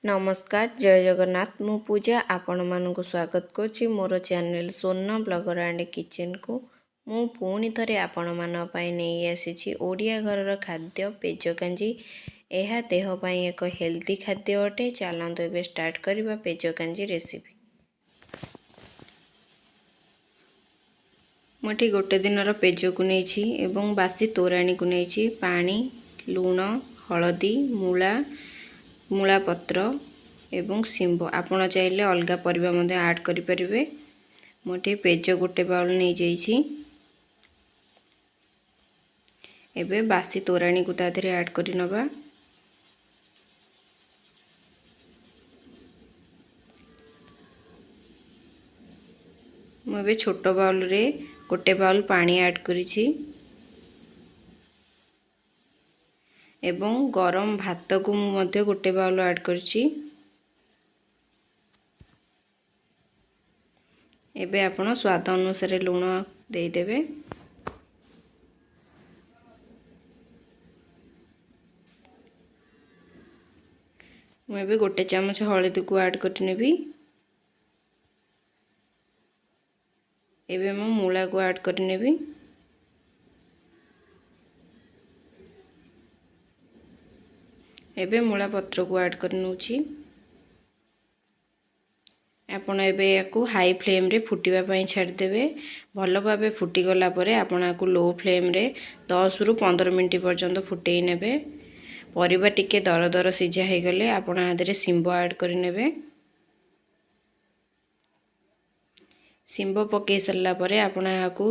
ନମସ୍କାର, ଜୟ ଜଗନ୍ନାଥ। ମୁଁ ପୂଜା ଆପଣମାନଙ୍କୁ ସ୍ୱାଗତ କରୁଛି ମୋର ଚ୍ୟାନେଲ୍ ସ୍ୱର୍ଣ୍ଣ ବ୍ଲଗର ଆଣ୍ଡ କିଚେନକୁ। ମୁଁ ପୁଣି ଥରେ ଆପଣମାନଙ୍କ ପାଇଁ ନେଇ ଆସିଛି ଓଡ଼ିଆ ଘରର ଖାଦ୍ୟ ପେଜ କାଞ୍ଜି। ଏହା ଦେହ ପାଇଁ ଏକ ହେଲ୍ଦି ଖାଦ୍ୟ ଅଟେ। ଚାଲନ୍ତୁ ଏବେ ଷ୍ଟାର୍ଟ କରିବା ପେଜ କାଞ୍ଜି ରେସିପି। ମୁଁ ଏଠି ଗୋଟେ ଦିନର ପେଜକୁ ନେଇଛି ଏବଂ ବାସି ତୋରାଣୀକୁ ନେଇଛି, ପାଣି, ଲୁଣ, ହଳଦୀ, ମୂଳା, ମୂଳା ପତ୍ର ଏବଂ ଶିମ୍ବ। ଆପଣ ଚାହିଁଲେ ଅଲଗା ପରିବା ମଧ୍ୟ ଆଡ଼୍ କରିପାରିବେ। ମୁଁ ଏଠି ପେଜ ଗୋଟେ ବାଉଲ୍ ନେଇଯାଇଛି। ଏବେ ବାସି ତୋରାଣୀକୁ ତା ଦେହରେ ଆଡ଼୍ କରି ନେବା। ମୁଁ ଏବେ ଛୋଟ ବାଉଲ୍ରେ ଗୋଟେ ବାଉଲ୍ ପାଣି ଆଡ଼୍ କରିଛି ଏବଂ ଗରମ ଭାତକୁ ମୁଁ ମଧ୍ୟ ଗୋଟେ ବାଉଲ୍ ଆଡ଼୍ କରିଛି। ଏବେ ଆପଣ ସ୍ୱାଦ ଅନୁସାରେ ଲୁଣ ଦେଇଦେବେ। ମୁଁ ଏବେ ଗୋଟେ ଚାମଚ ହଳଦୀକୁ ଆଡ଼୍ କରିନେବି। ଏବେ ମୁଁ ମୂଳାକୁ ଆଡ଼୍ କରିନେବି। ଏବେ ମୂଳା ପତ୍ରକୁ ଆଡ଼୍ କରିନେଉଛି। ଆପଣ ଏବେ ୟାକୁ ହାଇ ଫ୍ଲେମ୍ରେ ଫୁଟିବା ପାଇଁ ଛାଡ଼ିଦେବେ। ଭଲ ଭାବେ ଫୁଟିଗଲା ପରେ ଆପଣ ୟାକୁ ଲୋ ଫ୍ଲେମ୍ରେ 10ରୁ 15 ମିନିଟ୍ ପର୍ଯ୍ୟନ୍ତ ଫୁଟେଇ ନେବେ। ପରିବା ଟିକେ ଦର ଦର ସିଝା ହେଇଗଲେ ଆପଣ ଆ ଦେହରେ ଶିମ୍ବ ଆଡ଼୍ କରିନେବେ। ଶିମ୍ବ ପକାଇ ସାରିଲା ପରେ ଆପଣ ଏହାକୁ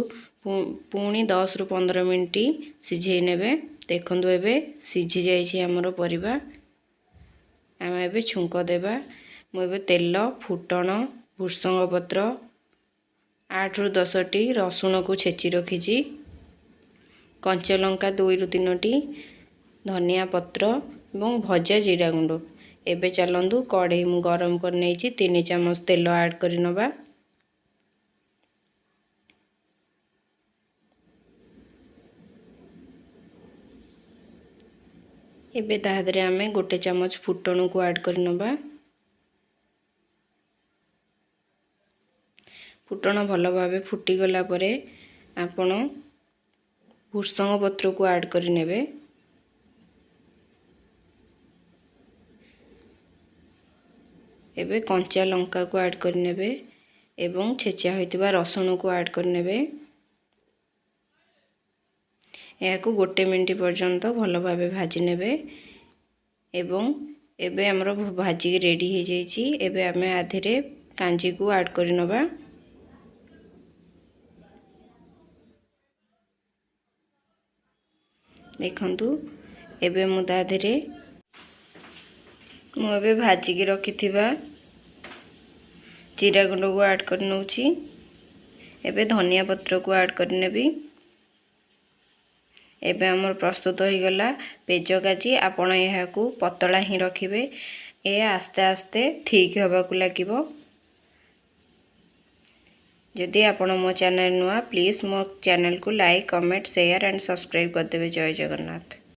ପୁଣି 10ରୁ 15 ମିନିଟ୍ ସିଝେଇ ନେବେ। ଦେଖନ୍ତୁ, ଏବେ ସିଝି ଯାଇଛି ଆମର ପରିବା। ଆମେ ଏବେ ଛୁଙ୍କ ଦେବା। ମୁଁ ଏବେ ତେଲ, ଫୁଟଣ, ଭୃସଙ୍ଗ ପତ୍ର, 8ରୁ 10ଟି ରସୁଣକୁ ଛେଚି ରଖିଛି, କଞ୍ଚା ଲଙ୍କା 2ରୁ 3ଟି, ଧନିଆ ପତ୍ର ଏବଂ ଭଜା ଜିରା ଗୁଣ୍ଡ। ଏବେ ଚାଲନ୍ତୁ, କଢ଼େଇ ମୁଁ ଗରମ କରିନେଇଛି, 3 ଚାମଚ ତେଲ ଆଡ଼୍ କରିନେବା। ଏବେ ତା ଦେହରେ ଆମେ ଗୋଟେ ଚାମଚ ଫୁଟଣକୁ ଆଡ଼୍ କରିନେବା। ଫୁଟଣ ଭଲ ଭାବେ ଫୁଟିଗଲା ପରେ ଆପଣ ଭୃସଙ୍ଗ ପତ୍ରକୁ ଆଡ଼୍ କରିନେବେ। ଏବେ କଞ୍ଚା ଲଙ୍କାକୁ ଆଡ଼୍ କରିନେବେ ଏବଂ ଛେଚା ହୋଇଥିବା ରସୁଣକୁ ଆଡ଼୍ କରିନେବେ। ଏହାକୁ ଗୋଟେ ମିନିଟ୍ ପର୍ଯ୍ୟନ୍ତ ଭଲ ଭାବେ ଭାଜି ନେବେ ଏବଂ ଏବେ ଆମର ଭାଜିକି ରେଡ଼ି ହେଇଯାଇଛି। ଏବେ ଆମେ ଆ ଦେହରେ କାଞ୍ଜିକୁ ଆଡ଼୍ କରିନେବା। ଦେଖନ୍ତୁ, ଏବେ ମୁଁ ତା ଦେହରେ ମୁଁ ଏବେ ଭାଜିକି ରଖିଥିବା ଜିରା ଗୁଣ୍ଡକୁ ଆଡ଼୍ କରିନେଉଛି। ଏବେ ଧନିଆ ପତ୍ରକୁ ଆଡ଼୍ କରିନେବି। ଏବେ ଆମର ପ୍ରସ୍ତୁତ ହୋଇଗଲା ପେଜ କାଞ୍ଜି। ଆପଣ ଏହାକୁ ପତଳା ହିଁ ରଖିବେ। ଏହା ଆସ୍ତେ ଆସ୍ତେ ଥିକ୍ ହେବାକୁ ଲାଗିବ। ଯଦି ଆପଣ ମୋ ଚ୍ୟାନେଲ୍ ନୂଆ, ପ୍ଲିଜ୍ ମୋ ଚ୍ୟାନେଲ୍କୁ like, comment, share and subscribe କରିଦେବେ। ଜୟ ଜଗନ୍ନାଥ।